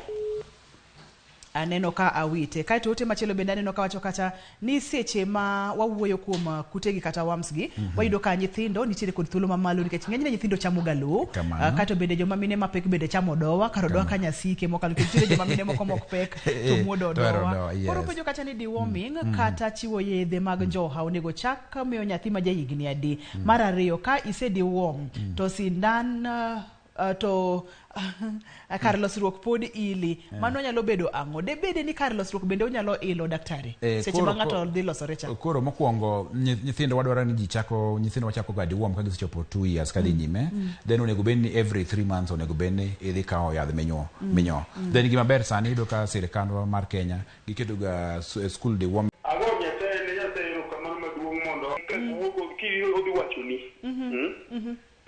Aneno ka awite. Kaeto ote machielo bende aneno ka wacho kacha ni seche ma wawuoyo kuom kutegi kata worms gi, wayudo ka nyithindo nitiere kod thuolo mamalo nikech ng'enyne nyithindo chamo ga lowo. Kamano. Kaeto bende joma mine mapek bende chamo odowa, kar odowa ka nyasike mokalo nikech nitiere joma mine moko mok pek to muodo To ohero odowa. odowa, yes. Koro penjo kacha ni deworming kata chiwo yedhe mag njoha onego chak miyo nyathi ma jahigni adi? Mar ariyo, ka ise deworm to sindan to kar losruok pod ili, mano nyalo bedo ang'o? Debede ni kar losruok bende onyalo ilo daktari seche ma ng'ato dhi losore cha? Koro mokwongo nyithindo wadwaro ni ji chako nyithindo wachako ga deworm ka gisechopo 2 years kadhi nyime. Then onego bed ni every 3 months onego bed ni idhi kawo yath minyo. Then gima ber sani iyudo ka sirikandwa mar Kenya giketo ga school deworm. Ago Nyasaye ne Nyasaye erokamano maduong' mondo wuogo ki odhi wachoni.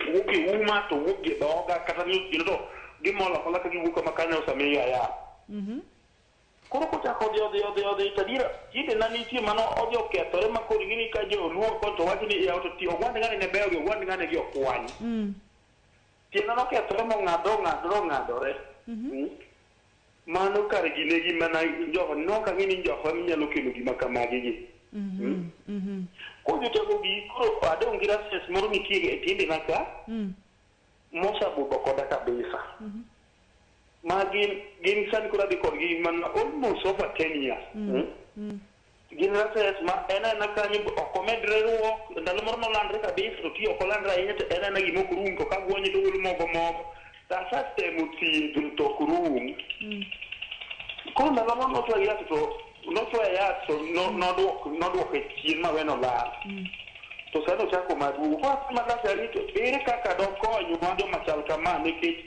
Wuok e uma to wuok e dhoga kata ni kendo to gimol amola ka giwuok kama kanyo osemiya yath. Koro kochako odhi odhi odhi odhi to adiera tiendena nitie mano odhi okethore ma koro ing'e ni ka joluo kon to wacho ni yaw to ti ogwand ng'ani ne beyo gi ogwand ng'ani gi okwany. Tienda nokethore mong'adore ong'adore ong'adore. Mano kar gine gima na njoho nok ang'e ni njoho ema nyalo kelo gima kamagi gi. Koro jochako gi koro adong' gi rashes moro nitie e tiendena ka mosabudho koda kabisa. Ma gin sani koro adhi kodgi mana almost over 10 years. Gin rashes ma en aena kanyo ok omedre ruok ndalo moro nolandre kabisa to ti ok olandre ahinya to en aena gima ok rum to kagwonye to ogolo mogo mogo. To asetemo thiedho to ok rum. Koro ndalo moro nochwoya yath to nochwoya yath to nodwoke chien maweno lal. To sani ochako maduogo. Koro asema daktari to ere kaka dokonywa joma chal kama nikech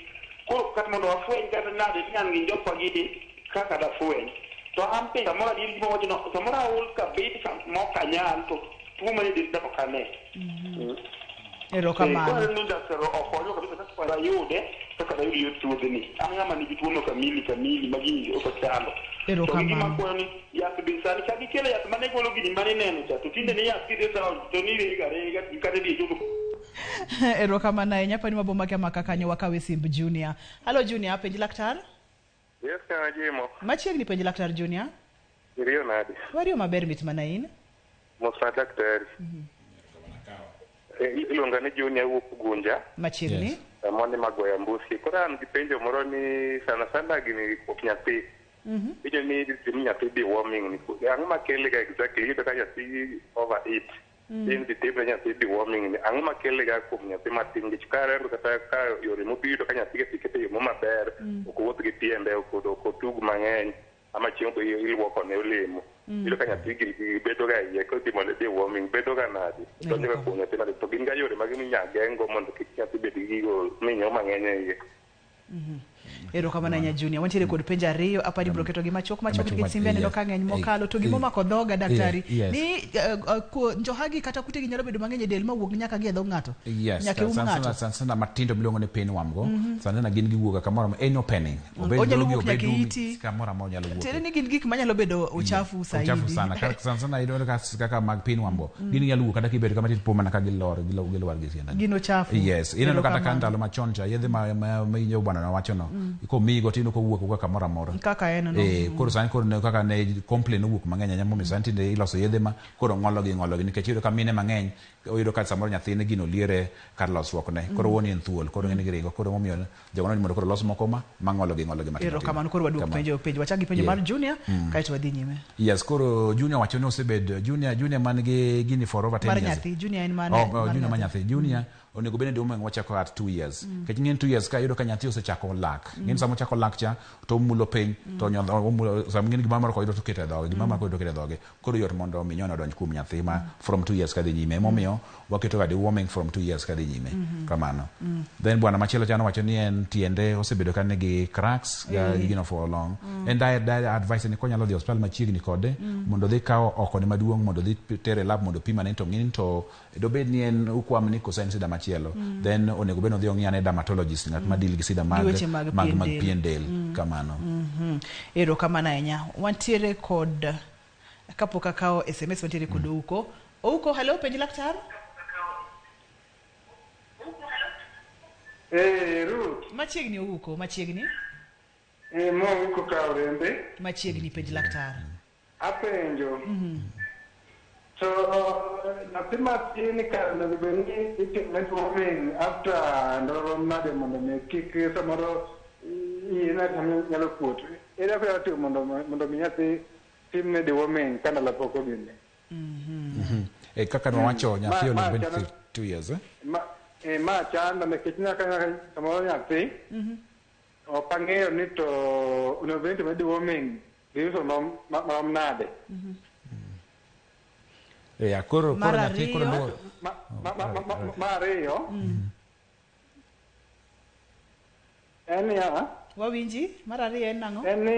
koro kata mondo wafweny kata nade ni an gi njofa gi kaka dafweny. To an be samoro adier gima wacho no samoro aol kabisa mok anyal to tuo manie denda ok ane. Erokamano. Koro ni daktari okonyo kabisa kaka dayude kaka dayud yot tuodhni. An ng'ama nigi tuono kamili kamili ma gini ok ochando. To gi gima Erokamano. akwayo ni yath be sani ka gikelo yath mane golo gini mane ineno cha to tinde ni yath kidhi e town to ni irego arega kata idhi e choo Erokamano ahinya. Pani wabomake amaka kanyo wakawe simb Junior. Halo Junior, penj laktar. Yes, kama jimo. Machiegni penj laktar Junior. Iriyo nade? Wario maber mit mana in. Mos na daktari. Iluonga ni Junior wuok Gunja. Machiegni. Yes. Moni magoya mbusi. Koro an gi penjo moro ni sana sana gini kuom nyathi. Penjo ni tim nyathi deworming ni. Ang'o makele ga exactly? Iyudo ka nyathi overeat. In dhi timne nyathi deworming ni. Ang'o makele ga kuom nyathi matin? Nikech ka arango kata ka yore mobiro iyudo ka nyathi kikete e yo mo maber, ok owuoth gi tiende, ok otug mang'eny, ama chiemo be iluoko ne olemo. Iyudo ka nyathi gini bedo ga iye kotimo ne deworming bedo ga nade? Donjo ga kuom nyathi nade? To gin ga yore mage minya geng'go mondo kik nyathi bed gi gigo minyo mang'eny e iye? Erokamano ahinya Junior. Wantiere kod penjo ariyo, apani biro ketogi machuok machuok Machuok nikech simbe aneno yes. ka ng'eny mokalo. To gimomako dhoga daktari Yes. ni njohagi kata kutegi nyalo bedo mang'eny e del mawuog nyaka gi e dhog ng'ato. Yes, Nyaka e um sana ng'ato. sana, sana, sana matindo miluongo ni pinworm go. Sana sana gin giwuok kamoro amora, any opening. Obed Onyalo dhogi, wuok obed nyaka umi, iti. kamoro amora onyalo wuok. Tiende ni gin gik manyalo bedo uchafu Uchafu saidi. sana. Sana sana iyudo kaka mag pinworm go. Gin nyalo wuok kata kibedo kama tipo mana ka gilor gilwar gi tiendani. Gin uchafu. Yes, ineno kata ka Erokamano. ndalo machon cha yedhe ma inyo bwana nowacho no. Komiyigo to ineno kowuok kowuok kamoro amora. Kaka en no. Koro sani koro ne kaka ne complain owuok mang'eny ahinya momiyo sani tinde iloso yedhe ma koro ng'ologi ng'ologi nikech iyudo ka mine mang'eny oyudo ka samoro nyathine gino liere kar losruokne koro wuon en thuol koro ng'eni giringo koro momiyo jogo ni mondo koro los moko ma ng'ologi ng'ologi matindo tindo. Erokamano koro waduok Kamano. penjo penjo. Wachak gi penjo Yeah. mar Junior kaeto wadhi nyime. Yes, koro Junior wacho ni osebed Junior man gi gini for over 10 Mar years. nyathi, Junior en mane? Oh, Mar Junior ma nyathi. nyathi. Junior onego bed ni deworming wachako at 2 years. Nikech ing'e ni 2 years ka iyudo ka nyathi osechako lak. Ing'e ni sama ochako lak cha to omulo piny to nyodho omulo sama ing'e ni gimoro amora koyudo to oketo e dhoge, gimoro amora koyudo to oketo e dhoge. Koro yot mondo minyone odonj kuom nyathi ma from 2 years kadhi nyime. Emomiyo waketo ga deworming from 2 years kadhi nyime. Kamano. Then bwana machielo cha nowacho ni en tiende osebedo ka nigi cracks ga gino for long. En daher advice ni konyalo dhi e osiptal machiegni kode mondo odhi kawo oko ne maduong' mondo odhi tere e lab mondo opim ane to ng'e ni to dobed ni en ukwam ni koso en sida machielo. Then onego bed ni odhi ong'i ane dermatologist ng'at ma deal gi sida mag Gi weche mag pien mag del. pien del. Kamano. Erokamano ahinya. Wantiere kod kapok akawo SMS wantiere kod Ouko. Ouko, hello, penj laktar. Ruth. Machiegni Ouko, machiegni. Mo Ouko ka Orembe. Machiegni penj laktar. Apenjo. To nyathi matin ka onego bed ni itime deworming after ndalo rom nade mondo mi kik samoro iye nyalo kuot. Ere kaka inyalo timo mondo mi nyathi timne deworming ka ndalo pok ogine? Kaka nwawacho nyathi onego bed 2 years. Ma chanda nikech nyaka samoro nyathi ok ang'eyo ni to onego bed ni itime deworming gi uso marom nade. Yeah, koro Mar nyathi koro ariyo. Mar ariyo en niya, Wawinji, mar ariyo en nang'o? En ni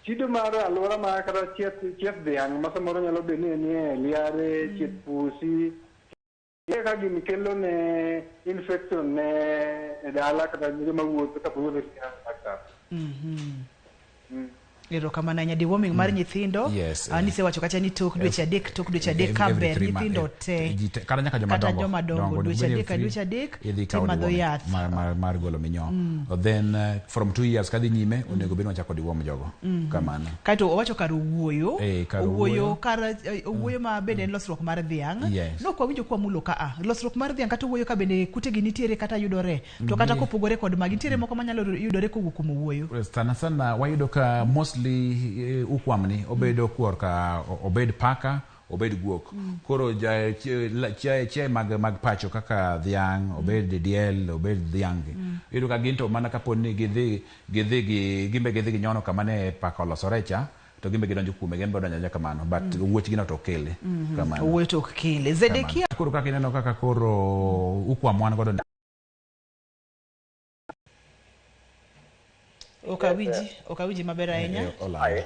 chido mar alwora ma kata chieth dhiang' ma samoro nyalo bedo ni enie liare, chieth pusi, ka gini kelo ne infection ne e dala kata joma wuotho kapok odhi e laktar. Erokamano ahinya. Deworming mar nyithindo. Yes, Nisewacho kacha ni tok dweche adek, tok dweche adek ka Every ber three nyithindo te. ji te, kata nyaka joma Kata dongo. joma dongo, dweche Onego adek ka bed ni dweche adek, idhi kawo timadho deworming yath. mar golo minyoo. Then from 2 years kadhi nyime onego bed ni wachako deworm jogo. Kamano. Kaeto owacho kar owuoyo. Kar owuoyo owuoyo. kar owuoyo ma bende en losruok mar dhiang'. Yes. Nok wawinjo kwamulo ka a. Losruok mar dhiang' kata owuoyo ka bende kutegi nitiere kata yudore. To kata kopogore kod magi nitiere moko manyalo yudore kowuok kuom owuoyo. Sana sana wayudo ka mostly ukwamni obedo kuor ka obed paka obed guok. Koro chiaye mag pacho kaka dhiang', obed diel, obed dhiang' gi. Iyudo ka gin to mana kapo ni gidhi gimbe gidhi ginyono kama ne paka olosore cha, to gimbe gidonjo kuome, gin be odonjo adonja kamano, but wuochgi no to ok kele. Kamano. Owuoyo to ok kele. Zedekia. Koro kaka ineno kaka koro ukwam wan godo Ok awinji maber ahinya. Olal.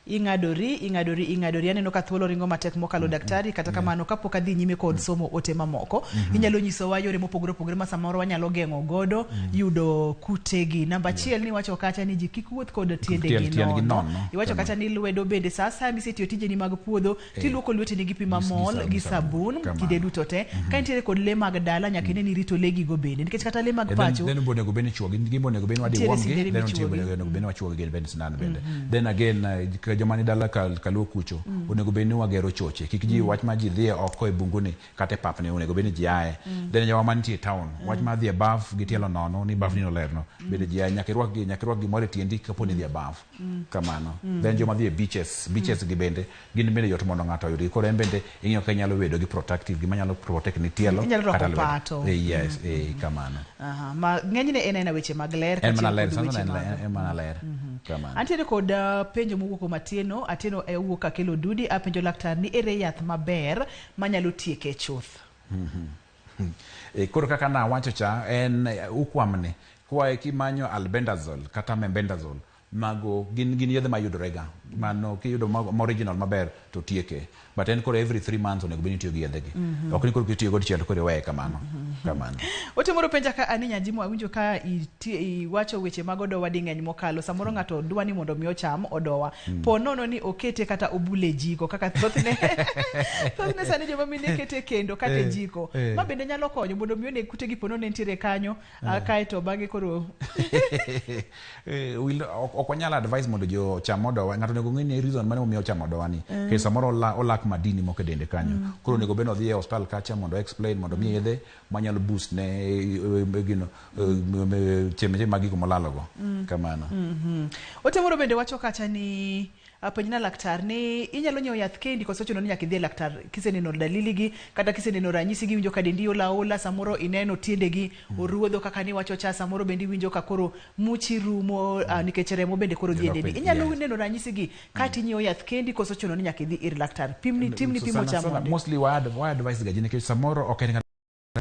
Ing'adori aneno ka thuolo ringo matek mokalo daktari. Kata kamano kapok adhi nyime kod somo ote mamoko, inyalo nyisowa yore mopogore opogore ma samoro wanyalo geng'o godo yudo kutegi. Namba achiel ni iwacho kacha ni ji kik wuoth kod tiendegi tiendgi nono. nono. Iwacho kacha ni lwedo bende sa asaya misetiyo tijeni mag puodho tiluoko lweteni gi pi mamol gi sabun Kamano. kinde duto te. Ka nitiere kod lee mag dala nyaka ine ni irito lee gigo bende nikech kata lee mag pacho Then onego bed ni chuogi, gimbe onego bed ni Nitiere wadi sindene then nitie michuogi. onego bed ni wachuogi gin bende sindan bende. Then again ka joma ni dala kaluo kucho onego bed ni wagero choche kik ji wach ma ji dhiye oko e bunguni kata e papni onego bed ni ji aye. Then jowa mantie e town wach mar dhi e baf gi tielo nono ni baf ni olerno bende ji aye nyaka irwak gimoro e tiendi kapo ni idhi e baf. Kamano. Then joma dhi e beaches gi bende gin bende yot mondo ng'ato oyudgi. Koro en bende ing'iyo ka inyalo bedo gi protective gima nyalo protect ni tielo Inyalo rwako kata lwedo. opato. Yes, kamano. Aha, ma ng'enyne en aena weche mag ler En mana kaachiel ler, kod sana weche en en mana ler. Kamano. Antiere kod penjo mowuok kuom Atieno. Atieno e owuok Kakelo Dudi. Apenjo laktar ni ere yath maber manyalo tieke chuth. Koro kaka nawacho cha en ukwamni kwae kimanyo albendazole kata mebendazole, mago gin yedhe mayudore ga mano kiyudo ma original maber to tieke, but en koro every 3 months onego bed ni itiyo gi yedhe gi. Ok ni koro kitiyo go dichiel to koro iweye kamano. Kamano. Ote moro penja ka ani Nyajimo, awinjo ka iwacho weche mag odowa ding'eny mokalo. Samoro ng'ato dwa ni mondo mi ocham odowa. Po nono ni okete kata obule e jiko kaka thothne sani joma mine kete kendo kata e jiko. Ma bende nyalo konyo mondo mi oneg kute gi po nono nitiere kanyo, kaeto bang'e koro Ok wanyal advice mondo ji ocham odowa. Ng'ato onego ng'e ni reason mane momiyo ochamo odowa ni. Nikech samoro olak madini moko e dende kanyo. Koro onego bed ni odhi e osiptal kacha mondo explain, mondo miye yedhe manyalo boost ne gino chembe mag gigo molalogo. Kamano. Ote moro bende wacho kacha ni penjna laktar ni inyalo nyiewo yath kendi koso ochuno ni nyaka idhi e laktar kiseneno dalili gi kata kiseneno ranyisi gi, iwinjo ka dendi ola ola, samoro ineno tiendegi oruodho kaka niwacho cha, samoro bende iwinjo ka koro muchi rumo, nikech remo bende koro dhi e dendi. Inyalo neno ranyisi gi kata inyiewo yath kendi koso ochuno ni nyaka idhi ir laktar. Pimni timni pimo cha mondi. Mostly wa advise ga ji nikech samoro ok en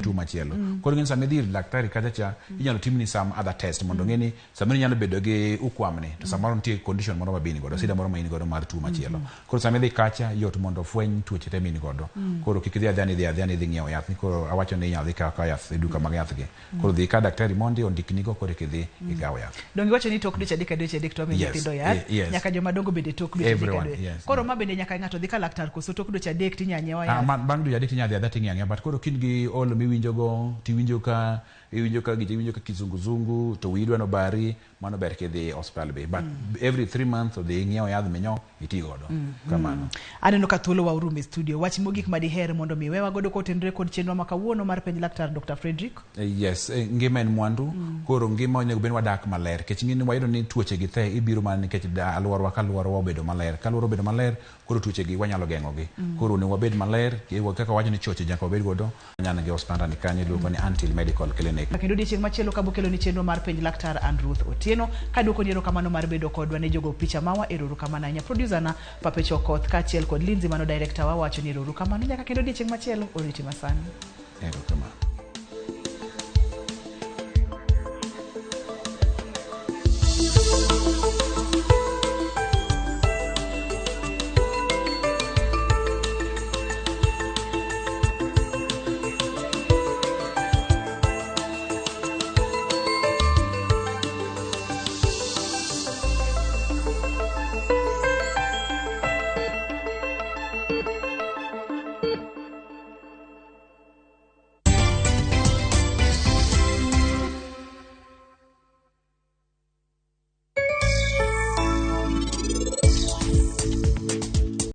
tuo machielo. Koro ing'e ni sama idhi ir daktari kacha cha, inyalo timni some other test mondo ng'e ni samoro inyalo bedo gi ukwamni to samoro nitie condition moro ma be in godo, sida moro ma in godo mar tuo machielo. Koro sama idhi kacha yot mondo ofweny tuoche te ma in godo. Koro kik idhi adhiya ni idhi adhiya ni idhi ng'iewo yath ni koro awacho ni inyalo dhi kawo akawa yath e duka mag yath gi. Koro dhi ka daktari mondi ondiknigo koro eka idhi ikaw yath. Donge iwacho ni tok dweche 3 ka dweche 3 to wamiyo nyithindo yath, nyaka joma dongo bende tok dweche 3 ka Everyone, dwe. yes. Koro ma bende nyaka ng'ato dhi ka laktar koso tok dweche 3 tinya nyiewa yath? Bang' dweche 3 tinya dhi adhiya ting'iyo ang'iya, but koro kin gi olo miwinjo go, tiwinjo ka iwinjo ka gicha, iwinjo ka kizunguzungu to wiyi dwa nobari, mano ber kidhi e osiptal be. But every 3 months odhi ing'iew yadh minyoo iti godo. Kamano. Aneno ka thuolo wa orumo e studio. Wach mogik ma diher mondo mi wewa godo kotenore kod chenro ma kawuono mar penj laktar Dr. Frederick? Yes, ngima en mwandu. Koro ngima onego bed ni wadak maler. Nikech ing'e ni wayudo ni tuoche gi the ibiro mana nikech alworawa ka alworawa obedo maler. Ka alwora obedo maler, koro tuoche gi wanyalo geng'o gi. Koro onego wabed maler, kaka wawacho ni choche nyaka wabed godo. Nyana gi osiptal ni kanyo iluongo ni Antil Medical Clinic. Kendo odiechieng' machielo kabokelo ni chenro mar penj laktar an Ruth Otieno. Kaduoko ni erokamano mar bedo kodwa ne jogo picha mawa, erokamano ahinya. Producer na Papecho Okoth kaachiel kod Lindsay mano director wa wacho ni erokamano nyaka kendo odiechieng' machielo oriti masani. Erokamano.